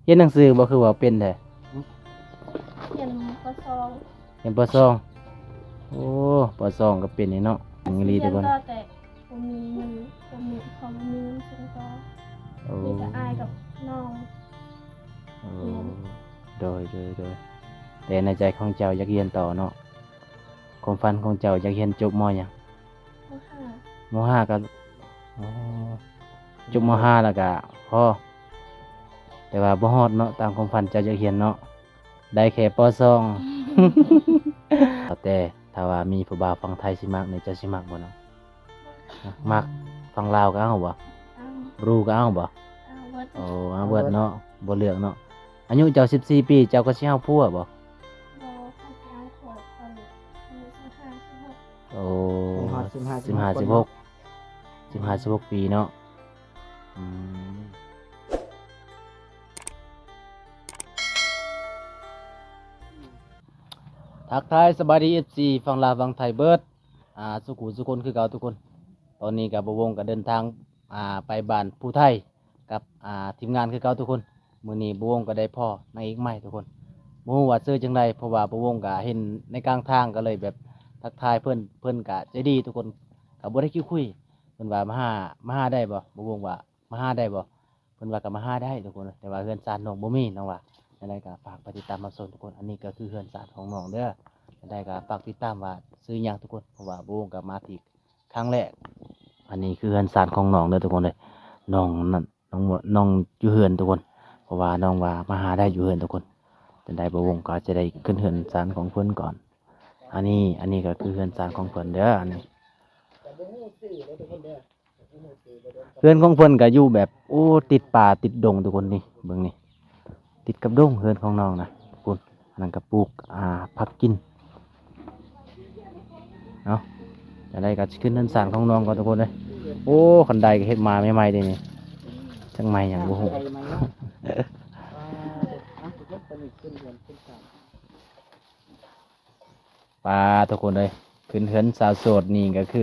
ຮຽນໜັງສືບໍ່ຄືວ່າເປັນແທ້? ຮຽນ ປ.ສອງ ຮຽນ ປ.ສອງ ໂອ້ ປ.ສອງ ກໍເປັນນີ້ເນາະ ເກັ່ງອີ່ຫຼີທຸກຄົນ ແຕ່ບໍ່ມີເງິນ ບໍ່ມີ ເພາະບໍ່ມີເງິນສົ່ງຕໍ່ ໂອ້ ມີແຕ່ອ້າຍກັບນ້ອງ ໂອ້ ຮຽນ ໂດຍ ໂດຍ ໂດຍ ແຕ່ໃນໃຈຂອງເຈົ້າຢາກຮຽນຕໍ່ເນາະ? ຄວາມຝັນຂອງເຈົ້າຢາກຮຽນຈົບ ມ.ຫຍັງ? ມ.ຫ້າ ມ.ຫ້າ ກໍ ອໍ ຈົບ ມ.ຫ້າ ແລ້ວກໍພໍ ແຕ່ວ່າບໍ່ຮອດເນາະ ຕາມຄວາມຝັນເຈົ້າຢາກຮຽນເນາະ ໄດ້ແຄ່ ປ.ສອງ ແຕ່ຖ້າວ່າມີຜູ້ບ່າວຝັ່ງໄທຊິມັກນີ້ ເຈົ້າຊິມັກບໍ່ເນາະ? ມັກ ຝັ່ງລາວກໍເອົາບໍ່? ເອົາ ບຣູກໍເອົາບໍ່? ເອົາເບິດ ໂອ້ ເອົາເບິດເນາະ ບໍ່ເລືອກເນາະ ອາຍຸເຈົ້າສິບສີ່ປີ ເຈົ້າກໍຊິເອົາຜົວບໍ່? ບໍ່ ຂ້ອຍຊິເອົາຜົວຕອນອາຍຸສິບຫ້າ ສິບຫົກ ໂອ້ ໃຫ້ຮອດສິບຫ້າ ສິບຫົກ ສິບຫ້າ ສິບຫົກ ສິບຫ້າ ສິບຫົກປີເນາະ ອືມ ທັກທາຍສະບາຍດີ ເອັຟຊີ ຝັ່ງລາວຝັ່ງໄທເບິດ ອ່າ ສູ່ຜູ້ສູ່ຄົນຄືເກົ່າທຸກຄົນ ຕອນນີ້ກໍບ່າວວົງກໍເດີນທາງ ອ່າ ໄປບ້ານຜູ້ໄທ ກັບ ອ່າ ທີມງານຄືເກົ່າທຸກຄົນ ມື້ນີ້ບ່າວວົງກໍໄດ້ພໍ້ນາງເອກໃໝ່ທຸກຄົນ ບໍ່ຮູ້ວ່າຊື່ຈັ່ງໃດ ເພາະວ່າບ່າວວົງກໍເຫັນໃນກາງທາງ ກໍເລີຍແບບທັກທາຍເພິ່ນ ເພິ່ນກໍໃຈດີທຸກຄົນ ກໍບໍ່ໄດ້ຄິດຄຸຍ ເພິ່ນວ່າມາຫາ ມາຫາໄດ້ບໍ່? ບ່າວວົງວ່າມາຫາໄດ້ບໍ່? ເພິ່ນວ່າກໍມາຫາໄດ້ທຸກຄົນ ແຕ່ວ່າເຮືອນຊານນ້ອງບໍ່ມີ ນ້ອງວ່າ ຈັ່ງໃດກໍຝາກໄປຕິດຕາມຮັບຊົມທຸກຄົນ ອັນນີ້ກໍຄືເຮືອນຊານຂອງນ້ອງເດີ ຈັ່ງໃດກໍຝາກຕິດຕາມວ່າຊື່ຫຍັງທຸກຄົນ ເພາະວ່າບ່າວວົງກໍມາທີ່ ຄັ້ງແລກ ອັນນີ້ຄືເຮືອນຊານຂອງນ້ອງເດີທຸກຄົນເດີ ນ້ອງນັ້ນ ນ້ອງ ນ້ອງຢູ່ເຮືອນທຸກຄົນ ເພາະວ່ານ້ອງວ່າມາຫາໄດ້ຢູ່ເຮືອນທຸກຄົນ ຈັ່ງໃດບ່າວວົງກໍຈະໄດ້ຂຶ້ນເຮືອນຊານຂອງເພິ່ນກ່ອນ ອັນນີ້ ອັນນີ້ກໍຄືເຮືອນຊານຂອງເພິ່ນເດີ ອັນນີ້ ເຮືອນຂອງເພິ່ນກໍຢູ່ແບບ ໂອ້ ຕິດປ່າຕິດດົງທຸກຄົນ ນີ້ ເບິ່ງນີ້ ຕິດກັບດົງເຮືອນຂອງນ້ອງນະ ພຸ້ນ ອັນນັ້ນກໍປູກ ອ່າ ຜັກກິນ ເອົາ ຈັ່ງໃດກໍຊິຂຶ້ນເຮືອນຊານຂອງນ້ອງກ່ອນທຸກຄົນເອີຍ ໂອ້ ຄັນໄດກໍເຮັດມາໃໝ່ໆເດ້ນີ້ ຈັກໄມ້ຫຍັງບໍ່ຮູ້ ປາ ທຸກຄົນເອີຍ ຂຶ້ນເຮືອນສາວໂສດນີ້ກໍຄື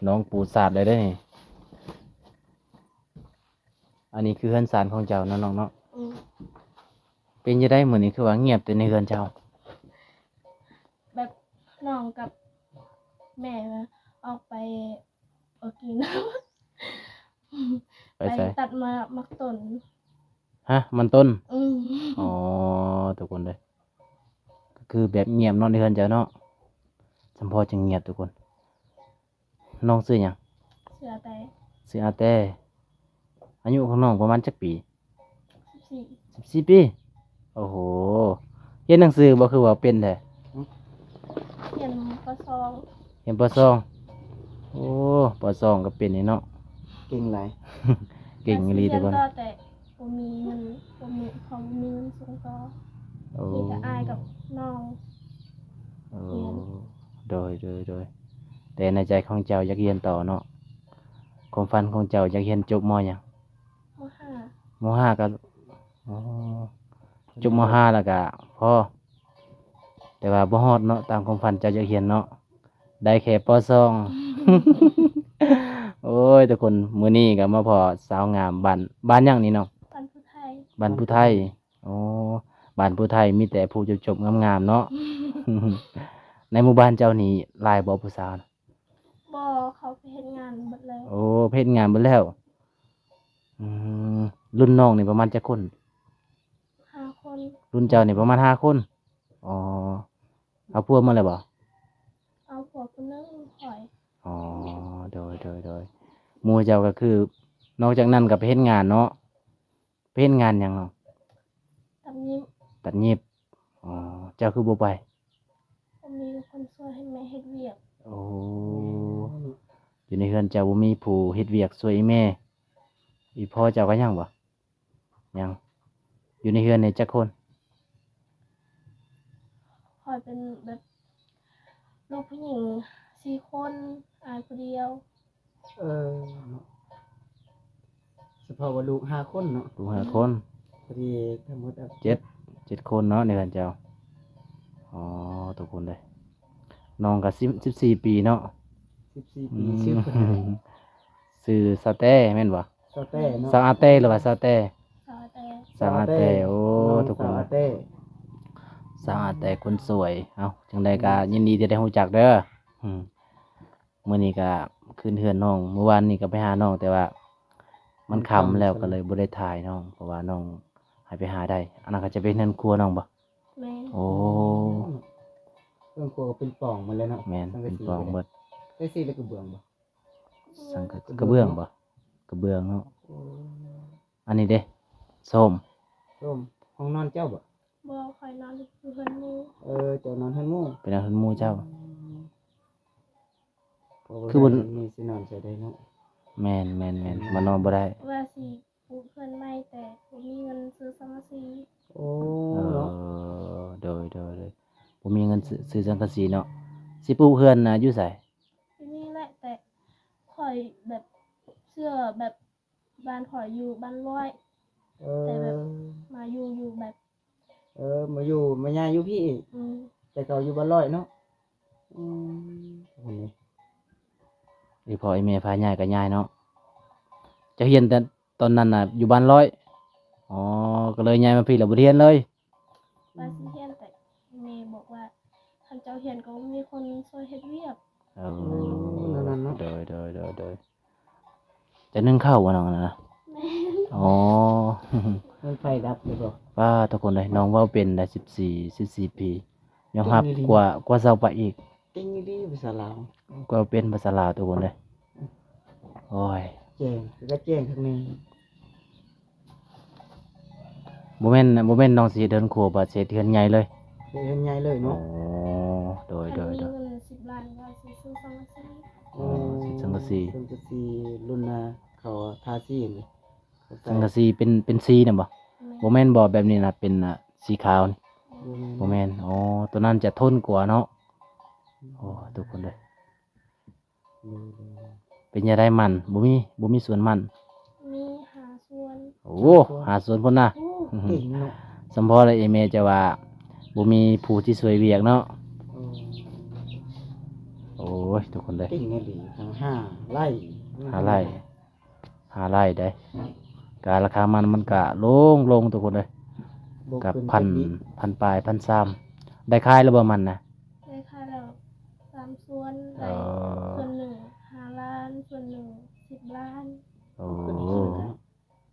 ນ້ອງປູຊາດເລີຍເດ້ນີ້ ອັນນີ້ຄືເຮືອນຊານຂອງເຈົ້າເນາະນ້ອງເນາະ ອືມ ເປັນຈັ່ງໃດມື້ນີ້ຄືວ່າງຽບແຕ່ໃນເຮືອນເຈົ້າ? ແບບນ້ອງກັບແມ່ອອກໄປ ອອກກິນນ້ຳ ໄປໃສ? ໄປຕັດໝາກ ໝາກຕົ້ນ ຮະ ມັນຕົ້ນ ອືມ ອໍ ທຸກຄົນເດີ ກໍຄືແບບງຽບເນາະໃນເຮືອນເຈົ້າເນາະ ສຳພໍຈັ່ງງຽບທຸກຄົນ ນ້ອງຊື່ຫຍັງ? ຊື່ອາແຕ ຊື່ອາແຕ ອາຍຸຂອງນ້ອງປະມານຈັກປີ? ສິບສີ່ ສິບສີ່ປີ ໂອ້ໂຫ ຮຽນໜັງສືບໍ່ຄືວ່າເປັນແທ້? ຮຽນ ປ.ສອງ ຮຽນ ປ.ສອງ ໂອ້ ປ.ສອງ ກໍເປັນນີ້ເນາະ ເກັ່ງຫຼາຍ ເກັ່ງອີ່ຫຼີທຸກຄົນ ແຕ່ບໍ່ມີເງິນ ບໍ່ມີ ເພາະບໍ່ມີເງິນສົ່ງຕໍ່ ໂອ້ ມີແຕ່ອ້າຍກັບນ້ອງ ໂອ້ ຮຽນ ໂດຍ ໂດຍ ໂດຍ ແຕ່ໃນໃຈຂອງເຈົ້າຢາກຮຽນຕໍ່ເນາະ ຄວາມຝັນຂອງເຈົ້າຢາກຮຽນຈົບ ມ.ຫຍັງ? ມໍຫ້າ ມໍຫ້າ ກໍ ອໍ ຈົບ ມໍຫ້າ ແລ້ວກໍພໍ ແຕ່ວ່າບໍ່ຮອດເນາະ ຕາມຄວາມຝັນເຈົ້າຢາກຮຽນເນາະ ໄດ້ແຄ່ ປໍສອງ ໂອ້ຍ ທຸກຄົນ ມື້ນີ້ກໍມາພໍ້ສາວງາມ ບ້ານ ບ້ານຫຍັງນີ້ນ້ອງ? ບ້ານຜູ້ໄທ ບ້ານຜູ້ໄທ ອໍ ບ້ານຜູ້ໄທມີແຕ່ຜູ້ຈົບໆງາມໆເນາະ ໃນໝູ່ບ້ານເຈົ້ານີ້ຫຼາຍບໍ່ຜູ້ສາວ? ບໍ່ ເຂົາໄປເຮັດງານເບິດແລ້ວ ໂອ້ ໄປເຮັດງານເບິດແລ້ວ ອືມ ລຸ້ນນ້ອງນີ້ປະມານຈັກຄົນ? ຫ້າຄົນ ລຸ້ນເຈົ້ານີ້ປະມານຫ້າຄົນ ອໍ ເອົາຜົວໝົດແລ້ວບໍ່? ເອົາຜົວຜູ້ໜຶ່ງຂ້ອຍ ອໍ ໂດຍ ໂດຍ ໂດຍ ໝູ່ເຈົ້າກໍຄື ນອກຈາກນັ້ນກໍໄປເຮັດງານເນາະ ໄປເຮັດງານຫຍັງເນາະ? ຕັດຫຍິບ ຕັດຫຍິບ ອໍ ເຈົ້າຄືບໍ່ໄປ? ບໍ່ມີຄົນຊ່ວຍໃຫ້ແມ່ເຮັດວຽກ ໂອ້ ຢູ່ໃນເຮືອນເຈົ້າບໍ່ມີຜູ້ເຮັດວຽກຊ່ວຍອີ່ແມ່ ອີ່ພໍ່ເຈົ້າກໍຍັງບໍ່? ຍັງ ຢູ່ໃນເຮືອນນີ້ຈັກຄົນ? ຂ້ອຍເປັນແບບລູກຜູ້ຍິງສີ່ຄົນ ອ້າຍຜູ້ດຽວ ເອີ ສະເພາະວ່າລູກຫ້າຄົນເນາະ ລູກຫ້າຄົນ ພໍດີທັງໝົດ ເຈັດ ເຈັດຄົນເນາະໃນເຮືອນເຈົ້າ ອໍ ທຸກຄົນເດີ ນ້ອງກໍສິບ ສິບສີ່ປີເນາະ ສິບສີ່ປີ ອືມ ຊື່ ຊື່ສາວແຕ້ແມ່ນບໍ່? ສາວແຕ້ເນາະ ສາວອາແຕ້ ຫຼືວ່າສາວແຕ້? ສາວອາແຕ້ ສ ສາວອາແຕ ໂອ້ ທຸກຄົນ ສາວອາແຕ ສາວອາແຕຄົນສວຍ. ເອົ້າ ຈັ່ງໃດກໍ ອືມ ຍິນດີທີ່ໄດ້ຮູ້ຈັກເດີ. ອືມ ມື້ນີ້ກໍຂຶ້ນເຮືອນນ້ອງ ມື້ວານນີ້ກໍໄປຫານ້ອງ ແຕ່ວ່າມັນຄ່ຳແລ້ວ ມັນຄ່ຳ ກໍເລີຍບໍ່ໄດ້ຖ່າຍນ້ອງ ເພາະວ່ານ້ອງໃຫ້ໄປຫາໄດ້. ອັນນັ້ນກໍຈະເປັນເຮືອນຄົວນ້ອງບໍ່? ແມ່ນ. ໂອ້ ເຮືອນຄົວກໍເປັນປ່ອງໝົດແລ້ວເນາະ. ແມ່ນ ສັງກະສີ ເປັນປ່ອງໝົດ. ສັງກະສີ ແລະ ກະເບື້ອງບໍ່? ສັງກະ ກະເບື້ອງບໍ່? ກະເບື້ອງເນາະ. ໂອ້ ອັນນີ້ເດ້ ໂຊມ ໂຊມ ຫ້ອງນອນເຈົ້າບໍ່? ບໍ່ ຂ້ອຍນອນຢູ່ເຮືອນໝູ່. ເອີ ເຈົ້ານອນເຮືອນໝູ່. ໄປນອນເຮືອນໝູ່ເຈົ້າ. ອືມ ຄືບໍ່ມີຊິນອນໃສໄດ້ເນາະ. ແມ່ນໆໆ ອືມ ມານອນບໍ່ໄດ້. ວ່າຊິ ປູກເຮືອນໃໝ່ ແຕ່ບໍ່ມີເງິນຊື້ສັງກະສີ. ໂອ້ ເອີ ເນາະ ໂດຍໆໆ ບໍ່ມີເງິນຊື້ ຊື້ສັງກະສີເນາະ. ຊິປູກເຮືອນນະຢູ່ໃສ? ຢູ່ນີ້ແຫຼະ ແຕ່ຂ້ອຍແບບ ເຊື່ອແບບ ບ້ານຂ້ອຍຢູ່ບ້ານລອຍ. ເອີ ແຕ່ແບບ ມາຢູ່ ຢູ່ແບບ ເອີ ມາຢູ່ ມາຍ້າຍຢູ່ພີ້ອີກ. ອືມ ແຕ່ເກົ່າຢູ່ບ້ານລອຍເນາະ. ອືມ ອັນນີ້ ອີ່ພໍ່ອີ່ແມ່ພາຍ້າຍກໍຍ້າຍເນາະ. ເຈົ້າຮຽນແຕ່ຕອນນັ້ນນະຢູ່ບ້ານລອຍ. ອໍ ກໍເລີຍຍ້າຍມາພີ້ແລ້ວບໍ່ໄດ້ຮຽນເລີຍ. ວ່າຊິຮຽນ ແຕ່ແມ່ບອກວ່າ ຄັນເຈົ້າຮຽນກໍບໍ່ມີຄົນຊ່ວຍເຮັດວຽກ. ເອີ ແນວນັ້ນເນາະ. ໂດຍໆໆໆ ຈະໜຶ້ງເຂົ້າບໍ່ນ້ອງນະ? ແມ່ນ. ອໍ ມັນໄຟດັບຢູ່ບໍ່? ປ້າ ທຸກຄົນເອີຍ ນ້ອງເວົ້າເປັນໄດ໋ ສິບສີ່ ສິບສີ່ປີ ຍອມຮັບ ເກັ່ງອີ່ຫຼີ ກວ່າ ກວ່າຊາວປາຍອີກ. ເກັ່ງອີ່ຫຼີພາສາລາວ. ກວ່າເປັນພາສາລາວ ທຸກຄົນເອີຍ. ໂອ້ຍ ແຈ້ງ ກໍແຈ້ງຄັກແນ່. ບໍ່ແມ່ນ ບໍ່ແມ່ນນ້ອງຊິເຮັດເຮືອນຄົວບໍ່? ຊິເຮັດເຮືອນໃຫຍ່ເລີຍ. ເຮັດເຮືອນໃຫຍ່ເລີຍເນາະ. ໂອ້ ໂດຍໆໆ ຄັນມີເງິນສິບລ້ານກໍຊິຊື້ສັງກະສີ. ໂອ້ ໂອ້ ຊື້ສັງກະສີ ສັງກະສີລຸ້ນນະ ເຂົາທາສີນີ້ ສັງກະສີເປັນ ເປັນສີນະບໍ່? ແມ່ນ. ບໍ່ແມ່ນບໍ່? ແບບນີ້ນະ ເປັນ ອາ ສີຂາວນີ້. ບໍ່ແມ່ນ ບໍ່ແມ່ນ. ອໍ ໂຕນັ້ນຈະທົນກວ່າເນາະ. ໂອ້ ທຸກຄົນເອີຍ. ໂດຍໆ ເປັນຈັ່ງໃດມັນ ບໍ່ມີ ບໍ່ມີສວນມັນ? ມີຫ້າສວນ. ໂອ້ ຫ້າສວນພຸ້ນນະ. ໂອ້ ເກັ່ງເນາະ. ສຳພໍລະອີ່ແມ່ຈະວ່າບໍ່ມີຜູ້ທີ່ຊ່ວຍວຽກເນາະ. ໂອ້ ໂອ້ຍ ທຸກຄົນເອີຍ ເກັ່ງອີ່ຫຼີ. ຫ້າໄຮ່ ຫ້າໄຮ່ ຫ້າໄຮ່ເດ້. ກະລາຄາມັນ ມັນກະລົງລົງ ທຸກຄົນເອີຍ. ກະພັນ ພັນປາຍ ພັນສາມ. ໄດ້ຂາຍແລ້ວບໍ່ມັນນະ? ໄດ້ຂາຍແລ້ວສາມສ່ວນ. ເອີ ໄດ້ສ່ວນໜຶ່ງຫ້າລ້ານ ສ່ວນໜຶ່ງສິບລ້ານ. ໂອ້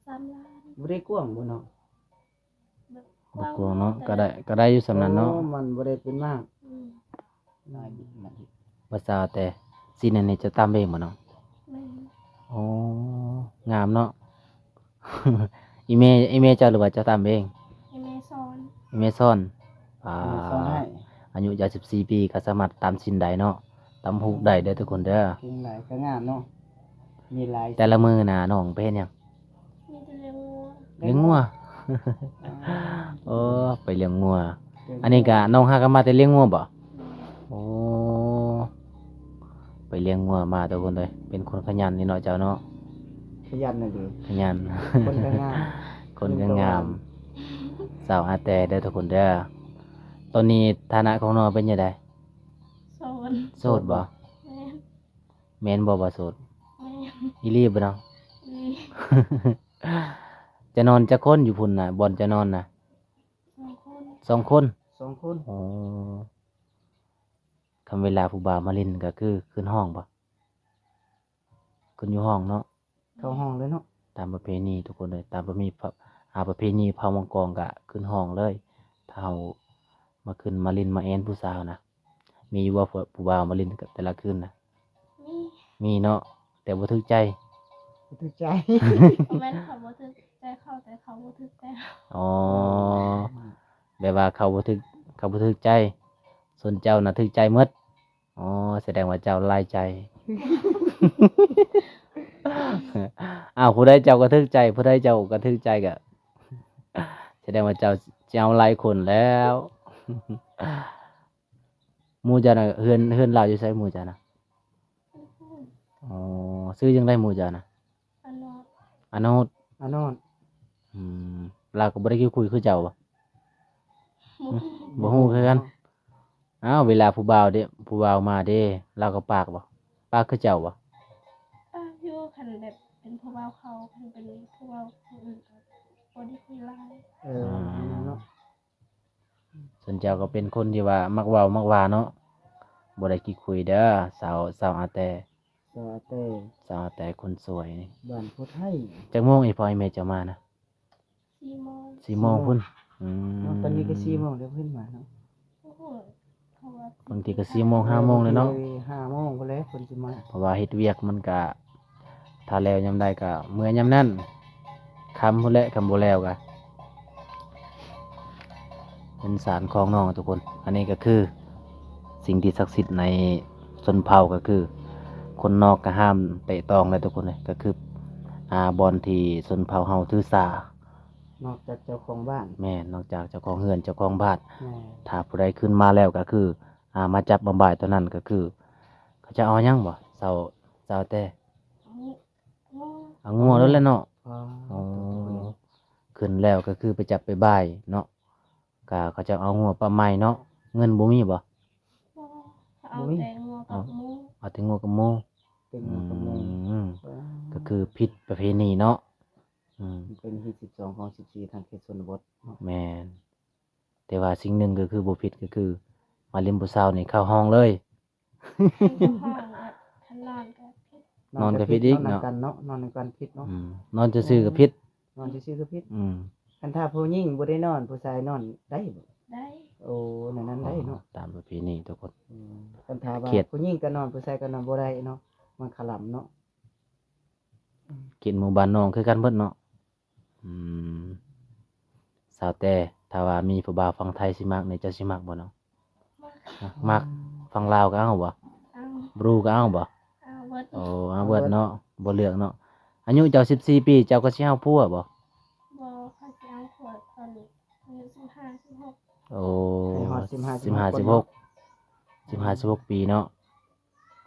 ສາມລ້ານ. ບໍ່ໄດ້ກວ້າງບໍ່ເນາະ? ແບບ ບໍ່ກວ້າງເນາະ. ກວ້າງ ກໍໄດ້ ກໍໄດ້ຢູ່ສ່ຳນັ້ນເນາະ. ໂອ້ ມັນບໍ່ໄດ້ເປັນມາກ. ອືມ ລາຍບິດມັນ. ບໍ່ຊາວແຕ່ ຊີ້ນອັນນີ້ເຈົ້າຕຳເອງບໍ່ນ້ອງ? ແມ່ນ. ໂອ້ ງາມເນາະ. ອີ່ແມ່ ອີ່ແມ່ເຈົ້າ ຫຼືວ່າເຈົ້າຕຳເອງ? ອີ່ແມ່ສອນ. ອີ່ແມ່ສອນ. ອ່າ ອາຍຸເຈົ້າສິບສີ່ປີ ກໍສາມາດຕຳຊີ້ນໄດ້ເນາະ. ຕຳຫູກໄດ້ເດີທຸກຄົນເດີ. ເກັ່ງຫຼາຍ ກໍງາມເນາະ. ມີຫຼາຍ. ແຕ່ລະມື້ນະນ້ອງໄປເຮັດຫຍັງ? ມີແຕ່ລ້ຽງງົວ. ລ້ຽງງົວ. ອໍ ໄປລ້ຽງງົວ. ອັນນີ້ກະນ້ອງຫາກັນມາແຕ່ລ້ຽງງົວບໍ່? ແມ່ນ. ໂອ້ ໄປລ້ຽງງົວມາທຸກຄົນເອີຍ. ເປັນຄົນຂະຫຍັນນີ້ເນາະເຈົ້າເນາະ. ຂະຫຍັນນັ້ນເດ. ຂະຫຍັນ. ຄົນກໍງາມ ຄົນກໍງາມ. ສາວອາແຕເດີທຸກຄົນເດີ. ຕອນນີ້ຖານະຂອງນ້ອງເປັນຈັ່ງໃດ? ໂສດ. ໂສດບໍ່? ແມ່ນ. ແມ່ນບໍ່ວ່າໂສດ? ແມ່ນ. ອີ່ຫຼີບໍ່ນ້ອງ? ອີ່ຫຼີ. ຈະນອນຈັກຄົນຢູ່ພຸ້ນນະ ບ່ອນຈະນອນນະ? ສອງຄົນ. ສອງຄົນ. ສອງຄົນ. ອໍ ຄັນເວລາຜູ້ບ່າວມາຫຼິ້ນກໍຄືຂຶ້ນຫ້ອງບໍ່? ຂຶ້ນຢູ່ຫ້ອງເນາະ. ເຂົ້າຫ້ອງເລີຍເນາະ. ຕາມປະເພນີທຸກຄົນເອີຍ ຕາມປະເພນີ ອາ ປະເພນີເຜົ່າມັງກອງກະຂຶ້ນຫ້ອງເລີຍ. ຖ້າເຮົາມາຂຶ້ນມາຫຼິ້ນມາແອ່ນຜູ້ສາວນະ ມີຢູ່ບໍ່ ຜູ້ ຜູ້ບ່າວມາຫຼິ້ນແຕ່ລະຄືນນະ? ມີ. ມີເນາະ ແຕ່ບໍ່ຖືກໃຈ. ບໍ່ຖືກໃຈ. ບໍ່ແມ່ນເຂົາບໍ່ຖືກໃຈເຂົາ ແຕ່ເຂົາບໍ່ຖືກໃຈເຮົາ. ອໍ ແບບວ່າເຂົາບໍ່ຖືກ ເຂົາບໍ່ຖືກໃຈ ສ່ວນເຈົ້ານະຖືກໃຈໝົດ. ອໍ ສະແດງວ່າເຈົ້າຫຼາຍໃຈ. ອ້າວ ຜູ້ໃດເຈົ້າກໍຖືກໃຈ ຜູ້ໃດເຈົ້າກໍຖືກໃຈ ກະສະແດງວ່າເຈົ້າຊິເອົາຫຼາຍຄົນແລ້ວ. ໝູ່ເຈົ້ານະ ເຮືອນ ເຮືອນລາວຢູ່ໃສໝູ່ເຈົ້ານະ? ອໍ ຊື່ຈັ່ງໃດໝູ່ເຈົ້ານະ? ອາໂນດ. ອາໂນດ. ອາໂນດ. ອືມ ລາວກໍບໍ່ໄດ້ຄິດຄຸຍຄືເຈົ້າບໍ່? ບໍ່ ບໍ່ຮູ້ຄືກັນ. ອ້າວ ເວລາຜູ້ບ່າວເດ ຜູ້ບ່າວມາເດ ລາວກໍປາກບໍ່? ປາກຄືເຈົ້າບໍ່? ປາກຢູ່ ຄັນແບບເປັນຜູ້ບ່າວເຂົາ ຄັນເປັນຜູ້ບ່າວຜູ້ອື່ນກໍ ບໍ່ໄດ້ຄຸຍຫຼາຍ. ເອີ ອ່າ ນັ້ນເນາະ. ສ່ວນເຈົ້າກໍເປັນຄົນທີ່ວ່າມັກເວົ້າມັກວ່າເນາະ, ບໍ່ໄດ້ຂີ້ຄຸຍເດີ ສາວ ສາວອາແຕ. ສາວອາແຕ ສາວອາແຕຄົນສວຍນີ້ ບ້ານໂພໄທ. ຈັກໂມງອີ່ພໍ່ອີ່ແມ່ເຈົ້າມານະ? ສີ່ໂມງ ສີ່ໂມງພຸ້ນ. ອືມ ເນາະ ຕອນນີ້ກໍສີ່ໂມງແລ້ວ ເພິ່ນມາເນາະ. ໂອ້ໂຫ ບາງທີກໍສີ່ໂມງ ຫ້າໂມງແລ້ວເນາະ. ເອີ ຫ້າໂມງພຸ້ນແຫຼະເພິ່ນຊິມາ ເພາະວ່າເຮັດວຽກມັນກະ ຖ້າແລ້ວຍາມໃດກໍເມືອຍາມນັ້ນ, ຄ່ຳພຸ້ນແຫຼະ ຄັນບໍ່ແລ້ວກະ. ເປັນສານຂອງນ້ອງທຸກຄົນ. ອັນນີ້ກໍຄືສິ່ງທີ່ສັກສິດໃນຊົນເຜົ່າ ກໍຄືຄົນນອກກໍຫ້າມແຕະຕ້ອງເລີຍທຸກຄົນເອີຍ. ກໍຄື ອ່າ ບ່ອນທີ່ຊົນເຜົ່າເຮົາຖືສາ ນອກຈາກເຈົ້າຂອງບ້ານ. ແມ່ນ, ນອກຈາກເຈົ້າຂອງເຮືອນ ເຈົ້າຂອງບ້ານ. ແມ່ນ. ຖ້າຜູ້ໃດຂຶ້ນມາແລ້ວກໍຄື ອ່າ ມາຈັບມາບາຍຕົວນັ້ນ ກໍຄືເຂົາຈະເອົາຫຍັງບໍ່ ສາວ ສາວແຕ? ເອົາງົວ ເອົາງົວໂລດແຫຼະເນາະ. ອໍ ອໍ ຂຶ້ນແລ້ວກໍຄືໄປຈັບໄປບາຍເນາະ. ກະເຂົາເຈົ້າເອົາງົວປະໄໝເນາະ. ເງິນບໍ່ມີບໍ່? ບໍ່ ເອົາແຕ່ງົວກັບໝູ. ອໍ ເອົາແຕ່ງົວກັບໝູ. ແຕ່ງົວກັບໝູ. ອືມ ວ້າວ ກໍຄືຜິດປະເພນີເນາະ. ອືມ ເປັນຮີດສິບສອງ ຄອງສິບສີ່ ທາງເຂດຊົນນະບົດເນາະ. ແມ່ນ. ແຕ່ວ່າສິ່ງໜຶ່ງກໍຄືບໍ່ຜິດ ກໍຄືມາລິນຜູ້ສາວນີ້ເຂົ້າຫ້ອງເລີຍ. ເຂົ້າຫ້ອງ ຄັນນອນກໍຜິດ. ນອນກໍຜິດອີກເນາະ. ນອນນຳກັນເນາະ ນອນນຳກັນຜິດເນາະ. ອືມ ນອນຊື່ໆກໍຜິດ. ນອນຊື່ໆກໍຜິດ. ອືມ ຄັນຖ້າຜູ້ຍິງບໍ່ໄດ້ນອນ ຜູ້ຊາຍນອນໄດ້ບໍ່? ໄດ້. ໂອ້ ແນວນັ້ນໄດ້ເນາະ. ອໍ ຕາມປະເພນີທຸກຄົນ. ອືມ ຄັນຖ້າວ່າຜູ້ຍິງກໍນອນ ຜູ້ຊາຍກໍນອນບໍ່ໄດ້ເນາະ ມັນຄະລຳເນາະ. ເຂດໝູ່ບ້ານນ້ອງຄືກັນເບິດເນາະ. ອືມ ສາວແຕ ຖ້າວ່າມີຜູ້ບ່າວຝັ່ງໄທຊິມັກນີ້ ເຈົ້າຊິມັກບໍ່ເນາະ? ມັກ. ມັກ. ອືມ ຝັ່ງລາວກໍເອົາບໍ່? ເອົາ. ບຣູກໍເອົາບໍ່? ເອົາເບິດ. ໂອ້ ເອົາເບິດເນາະ. ເອົາເບິດ. ບໍ່ເລືອກເນາະ. ອາຍຸເຈົ້າສິບສີ່ປີ ເຈົ້າກໍຊິເອົາຜົວບໍ່? ບໍ່ ຂ້ອຍຊິເອົາຜົວຕອນອາຍຸສິບຫ້າ ສິບຫົກ. ໂອ້ ໃຫ້ຮອດສິບຫ້າ ສິບຫົກ ສິບຫ້າ ສິບຫົກ ສິບຫ້າ ສິບຫົກປີເນາະ.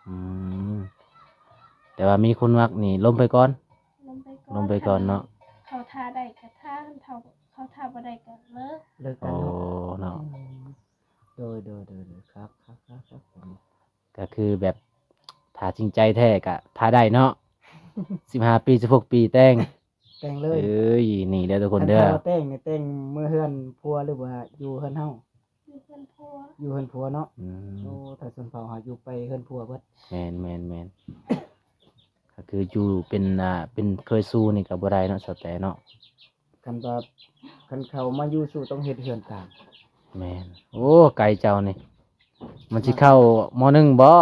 ອືມ ແຕ່ວ່າມີຄົນມັກນີ້ ລົມໄປກ່ອນ. ລົມໄປກ່ອນ ລົມໄປກ່ອນເນາະ. ຄັນເຂົາຖ້າໄດ້ກໍຖ້າ ຄັນເຂົາ ເຂົາຖ້າບໍ່ໄດ້ກໍເລີກ. ເລີກກັນເນາະ. ໂອ້ ເນາະ. ອືມ ໂດຍ ໂດຍ ໂດຍ ໂດຍ ຄັກ ຄັກ ຄັກ ຄັກ. ກໍຄືແບບ ຖ້າຈິງໃຈແທ້ກໍຖ້າໄດ້ເນາະ. ສິບຫ້າປີ ສິບຫົກປີແຕ່ງ. ແຕ່ງເລີຍ. ເອີຍ ນີ້ເດີທຸກຄົນເດີ. ຄັນຖ້າວ່າແຕ່ງນີ້ ແຕ່ງເມືອເຮືອນຜົວ ຫຼືວ່າຢູ່ເຮືອນເຮົາ? ຢູ່ເຮືອນຜົວ. ຢູ່ເຮືອນຜົວເນາະ. ອືມ ໂອ້ ຖ້າຊົນເຜົ່າເຮົາຢູ່ໄປເຮືອນຜົວເບິດ. ແມ່ນ ແມ່ນ ແມ່ນ. ກໍຄືຢູ່ເປັນ ອ່າ ເປັນເຄີຍຊູ້ນີ້ກໍບໍ່ໄດ້ເນາະ ສາວແຕເນາະ. ຄັນວ່າ ຄັນເຂົາມາຢູ່ຊູ້ຕ້ອງເຮັດເຮືອນຕາມ. ແມ່ນ. ໂອ້ ໄກເຈົ້ານີ້ ມັນຊິເຂົ້າ ມໍໜຶ່ງບໍ່?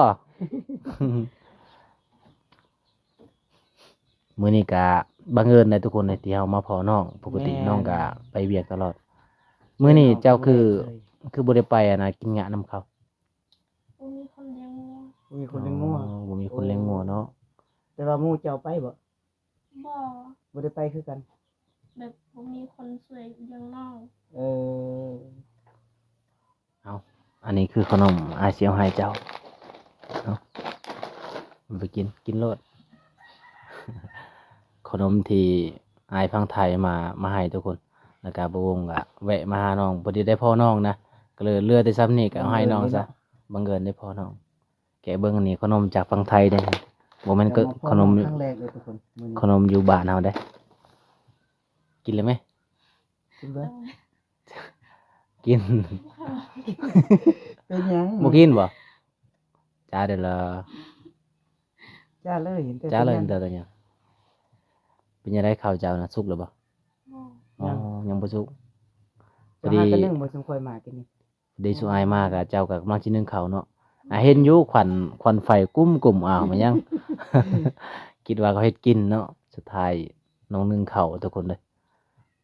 ມື້ນີ້ກະບັງເອີນໄດ໋ທຸກຄົນເອີຍ ທີ່ເຮົາມາພໍ້ນ້ອງ. ປົກກະຕິ ແມ່ນ ນ້ອງກະໄປວຽກຕະຫຼອດ. ມື້ນີ້ເຈົ້າຄື ຄືບໍ່ໄດ້ໄປ ອັນນ່າ ກິນຫຍ້ານຳເຂົາ? ບໍ່ມີຄົນລ້ຽງງົວ. ບໍ່ມີຄົນລ້ຽງງົວ. ອໍ ບໍ່ມີຄົນລ້ຽງງົວເນາະ. ໂອ້ ແຕ່ວ່າໝູ່ເຈົ້າໄປບໍ່? ບໍ່ ບໍ່ໄດ້ໄປຄືກັນ. ແບບບໍ່ມີຄົນຊ່ວຍລ້ຽງນ້ອງ. ເອີ ເອົາ ອັນນີ້ຄືຂະໜົມ ອ້າຍຊິເອົາໃຫ້ເຈົ້າເນາະ. ເອົາໄປກິນ ກິນໂລດ. ຂະໜົມທີ່ອ້າຍຝັ່ງໄທມາ ມາໃຫ້ທຸກຄົນ. ແລ້ວກະບໍ່ວົງກະແວະມາຫານ້ອງ ພໍດີໄດ້ພໍ້ນ້ອງນະ ກໍເລີຍເຫຼືອແຕ່ຊ່ຳນີ້ ກໍເອົາໃຫ້ນ້ອງຊະ. ບັງເອີນໄດ້ພໍ້ນ້ອງ. ແກະເບິ່ງ ອັນນີ້ຂະໜົມຈາກຝັ່ງໄທເດ້. ບໍ່ແມ່ນ ກໍ ມາພໍ້ ຂະໜົມ ຄັ້ງແລກເລີຍທຸກຄົນ ມື້ນີ້ ຂະໜົມຢູ່ບ້ານເຮົາເດ້. ກິນເລີຍແມ? ກິນເບິ່ງ. ກິນ. ເປັນຫຍັງ? ບໍ່ກິນບໍ່? ຈ້າເດີລະ. ຈ້າເລີຍ ເຫັນແຕ່ ຈ້າເລີຍ ເຫັນແຕ່ ເປັນຫຍັງ? ເປັນຫຍັງໃດ ເຂົ້າເຈົ້ານະ ສຸກແລ້ວບໍ່? ບໍ່ ອໍ ຍັງ ຍັງບໍ່ສຸກ. ເຈົ້າຫາກະໜຶ້ງບໍ່ ຊຸມຂ້ອຍມາກິນນີ້? ພໍດີຊຸມອ້າຍມາກະ ເຈົ້າກະກຳລັງຊິໜຶ້ງເຂົ້າເນາະ. ອາ ເຫັນຢູ່ ຄວັນ ຄວັນໄຟກຸ້ມໆ ອ້າວ ແມ່ນຫຍັງ? ຄິດວ່າເຂົາເຮັດກິນເນາະ. ສຸດທ້າຍນ້ອງໜຶ້ງເຂົ້າທຸກຄົນເດີ.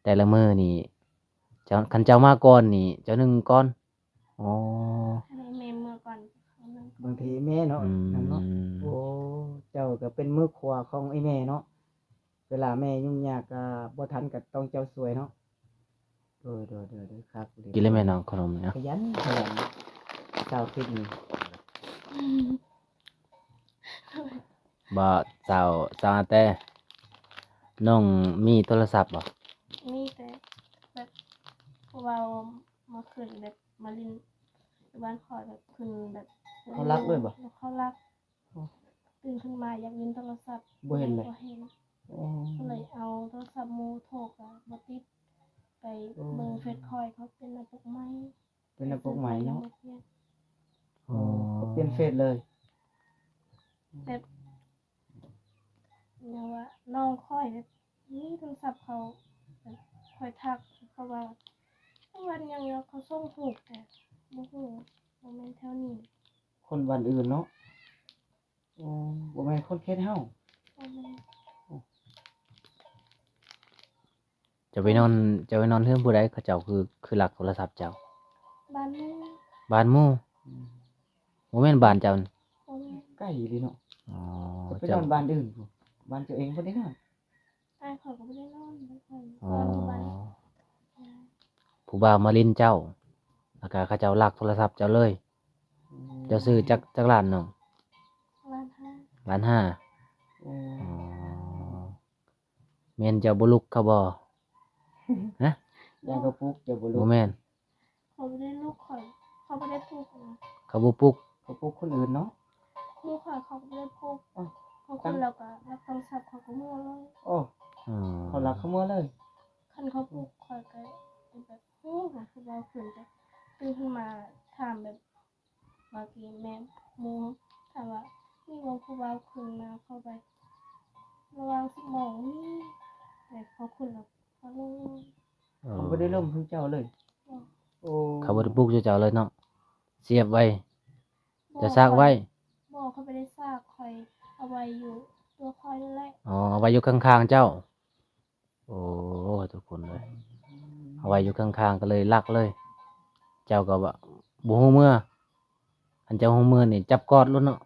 ແຕ່ລະມື້ນີ້ ເຈົ້າ ຄັນເຈົ້າມາກ່ອນນີ້ ເຈົ້າໜຶ້ງກ່ອນ. ອໍ ຄັນໃຫ້ແມ່ເມືອກ່ອນ ບາງທີແມ່ເນາະ ອືມ ນັ້ນເນາະ. ໂອ້ ເຈົ້າກະເປັນມືຂວາຂອງອີ່ແມ່ເນາະ. ເວລາແມ່ຫຍຸ້ງຍາກກະບໍ່ທັນ ກະຕ້ອງເຈົ້າຊ່ວຍເນາະ. ໂດຍ ໂດຍ ໂດຍ ໂດຍ ຄັກເລີຍ. ກິນເລີຍແມ່ນ້ອງ ຂະໜົມນີ້. ຂະຫຍັນ ຂະຫຍັນ ສາວຄິດນີ້. ບໍ່ ສາວ ສາວອາແຕ ນ້ອງມີໂທລະສັບບໍ່? ມີ ແຕ່ແບບ ເພາະວ່າມາຂຶ້ນແບບມາຫຼິ້ນຢູ່ບ້ານຂ້ອຍ ແບບຂຶ້ນແບບ ເຂົາລັກເລີຍບໍ່? ເຂົາລັກ. ອໍ ຕື່ນຂຶ້ນມາຢາກຫຼິ້ນໂທລະສັບ ບໍ່ເຫັນເລີຍ. ບໍ່ເຫັນ. ອໍ ກໍເລີຍເອົາໂທລະສັບໝູ່ໂທກະບໍ່ຕິດ. ໄປເບິ່ງເຟສຂ້ອຍ ເຂົາເປັນໜ້າປົກໃໝ່ ເປັນໜ້າປົກໃໝ່ເນາະ. ໂອ້ ເຂົາປ່ຽນເຟສເລີຍ. ແບບ ແນວວ່ານ້ອງຂ້ອຍແບບມີໂທລະສັບເຂົາ ແບບຂ້ອຍທັກເຂົາວ່າ ເຂົາເອີ້ນຫຍັງ ແລ້ວເຂົາສົ່ງຮູບ ແຕ່ບໍ່ຮູ້ ບໍ່ແມ່ນແຖວນີ້. ຄົນບ້ານອື່ນເນາະ. ໂອ້ ບໍ່ແມ່ນຄົນເຂດເຮົາ. ບໍ່ແມ່ນ. ເຈົ້າໄປນອນ ເຈົ້າໄປນອນເຮືອນຜູ້ໃດ ເຂົາເຈົ້າຄື ຄືລັກໂທລະສັບເຈົ້າ? ບ້ານໝູ່. ບ້ານໝູ່. ອືມ ບໍ່ແມ່ນບ້ານເຈົ້ານີ້? ບໍ່ແມ່ນ. ໄກອີ່ຫຼີເນາະ. ອໍ ເຈົ້າໄປນອນບ້ານອື່ນພຸ້ນ ບ້ານເຈົ້າເອງບໍ່ໄດ້ນອນ. ອ້າຍຂ້ອຍກໍບໍ່ໄດ້ນອນນຳຂ້ອຍ. ອໍ ນອນຢູ່ບ້ານ. ຜູ້ບ່າວມາຫຼິ້ນເຈົ້າ ແລ້ວກະເຂົາເຈົ້າລັກໂທລະສັບເຈົ້າເລີຍ. ອືມ ເຈົ້າຊື້ຈັກ ຈັກລ້ານນ້ອງ? ລ້ານຫ້າ. ລ້ານຫ້າ. ໂອ້ ອໍ ແມ່ນເຈົ້າບໍ່ລຸກເຂົາບໍ່? ຮະ? ຢ້ານເຂົາປຸກ ເຈົ້າບໍ່ລຸກ. ບໍ່ແມ່ນ. ເຂົາບໍ່ໄດ້ລຸກຂ້ອຍ ເຂົາບໍ່ໄດ້ປຸກນະ. ເຂົາບໍ່ປຸກ. ເຂົາປຸກຄົນອື່ນເນາະ. ໝູ່ຂ້ອຍເຂົາກໍບໍ່ໄດ້ປຸກ. ເອີ ບາງຄົນລາວກໍລັກໂທລະສັບ ເຂົາກໍເມືອເລີຍ. ໂອ້ ເຂົາລັກເຂົາເມືອເລີຍ. ຄັນເຂົາປຸກຂ້ອຍກໍແບບ ໂອ້ ຄືວ່າຂຶ້ນ ແຕ່ຕື່ນຂຶ້ນມາຖາມແບບ ບາງທີແມ່ນໝູ່ຖາມວ່າ ມີບໍ່ຜູ້ບ່າວຄືນມາເຂົ້າໄປ ລະຫວ່າງສິບໂມງມີ ແຕ່ພໍຂຶ້ນແລ້ວກໍລົງ. ເອີ ເຂົາບໍ່ໄດ້ລົມຄືເຈົ້າເລີຍ. ບໍ່. ໂອ້ ເຂົາບໍ່ໄດ້ປຸກເຈົ້າເລີຍເນາະ. ສຽບໄວ້. ບໍ່ ຈະສາກໄວ້. ຂ້ອຍ ບໍ່ ຂ້ອຍບໍ່ໄດ້ສາກ ຂ້ອຍເອົາໄວ້ຢູ່ຕົວຂ້ອຍນັ້ນແຫຼະ. ອໍ ເອົາໄວ້ຢູ່ຂ້າງໆເຈົ້າ. ໂອ້ ທຸກຄົນເອີຍ ເອົາໄວ້ຢູ່ຂ້າງໆ ກໍເລີຍລັກເລີຍ. ເຈົ້າກໍວ່າບໍ່ຮູ້ເມືອ ຄັນເຈົ້າຮູ້ເມືອນີ້ຈັບກອດໂລດເນາະ.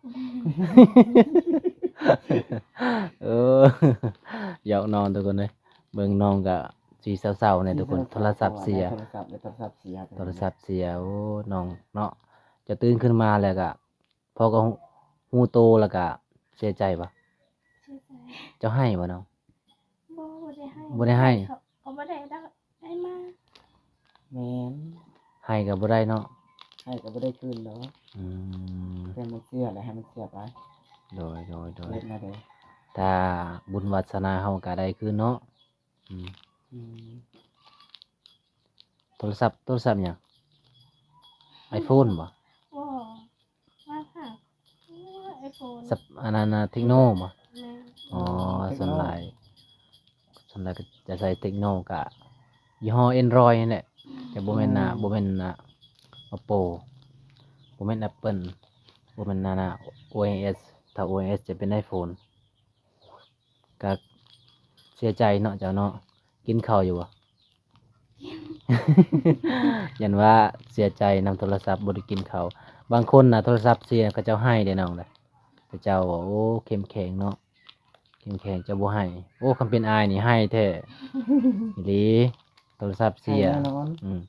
ເອີ ຢອກນ້ອງທຸກຄົນເອີຍ. ເບິ່ງນ້ອງກໍສີເສົ້າໆແດ່ທຸກຄົນ. ໂທລະສັບເສຍ. ໂທລະສັບ ໂທລະສັບເສຍ. ໂທລະສັບເສຍ. ໂອ້ ນ້ອງເນາະ ຈະຕື່ນຂຶ້ນມາແລ້ວກໍ ພໍ່ກໍຮູ້ ຮູ້ໂຕແລ້ວກະເສຍໃຈບໍ່? ເສຍໃຈ. ເຈົ້າໄຫ້ບໍ່ນ້ອງ? ບໍ່ ບໍ່ໄດ້ໄຫ້. ບໍ່ໄດ້ໄຫ້. ເຂົາ ເຂົາບໍ່ໄດ້ໄດ້ມາ. ແມ່ນ. ໄຫ້ກໍບໍ່ໄດ້ເນາະ. ໄຫ້ກໍບໍ່ໄດ້ຄືນດອກ. ອືມ ແຕ່ມັນເສຍແລ້ວໃຫ້ມັນເສຍໄປ. ໂດຍ ໂດຍ ໂດຍ. ເຮັດແນວໃດ? ຖ້າບຸນວາສະໜາເຮົາກໍໄດ້ຄືນເນາະ. ອືມ ອືມ ໂທລະສັບ ໂທລະສັບຫຍັງ? ໄອໂຟນບໍ່? ບໍ່ ລາວຫາໄອໂຟນ ສັບ ອັນນັ້ນນະ ເທັກໂນບໍ່? ແມ່ນ. ອໍ ເທັກໂນ ສ່ວນຫຼາຍ ສ່ວນຫຼາຍກໍຈະໃຊ້ເທັກໂນ ກະຍີ່ຫໍ້ແອນດຣອຍນີ້ແຫຼະ. ອືມ ຈະບໍ່ແມ່ນນະ ອືມ ບໍ່ແມ່ນນະ ໂອໂປ ບໍ່ແມ່ນແອັບເປິ້ນ ບໍ່ແມ່ນນະ ນະ ໂອເອສ ຖ້າໂອເອສຈະເປັນໄອໂຟນ. ກະເສຍໃຈເນາະເຈົ້າເນາະ. ກິນເຂົ້າຢູ່ບໍ່? ຢ້ານວ່າເສຍໃຈນຳໂທລະສັບ ບໍ່ໄດ້ກິນເຂົ້າ. ບາງຄົນນະ ໂທລະສັບເສຍ ເຂົາເຈົ້າໄຫ້ເດ້ນ້ອງເດ້. ເຂົາເຈົ້າວ່າ ໂອ້ ເຂັ້ມແຂງເນາະ ເຂັ້ມແຂງ ເຈົ້າບໍ່ໄຫ້. ໂອ້ ຄັນເປັນອ້າຍນີ້ໄຫ້ແທ້ ອີ່ຫຼີ. ໂທລະສັບເສຍ ໄຫ້ແນ່ນອນ. ອືມ